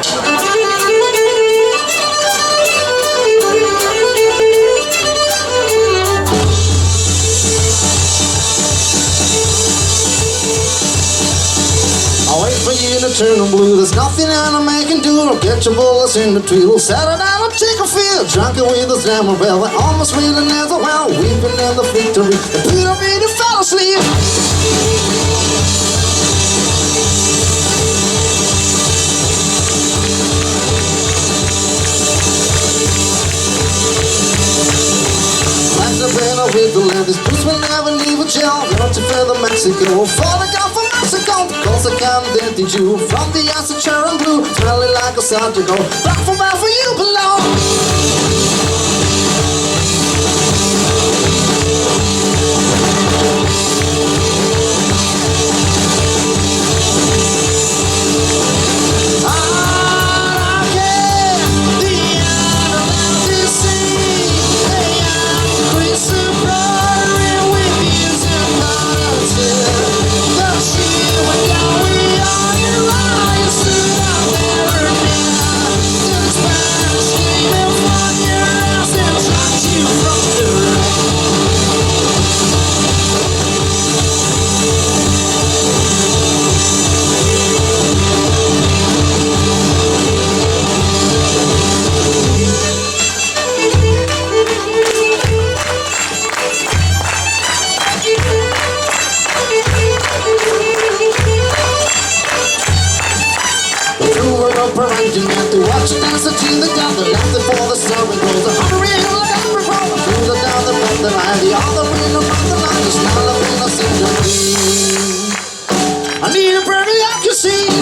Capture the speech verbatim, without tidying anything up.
I'll wait for you to turn 'em blue. There's nothing an old man can do. I'll get your bullets in the twiddle. Settle down and take a feel. Drunk with the slammer bell. I almost made another well. Weeping in the victory. The Buddha made a fell asleep. Like the banner with the land, this boots will never leave a jail. Going to further Mexico, for the Gulf of Mexico. Cause I can't identify you from the acid chair and blue. Smelling like a surgical, black for wherever you belong. Through a rope around your neck, to watch you dance until the dawn, the laughter for the servant girls, a hundred real like a hundred rolls, through the down the front the line, the other in the front the line, the smell of innocent dreams. I need a burning I can see.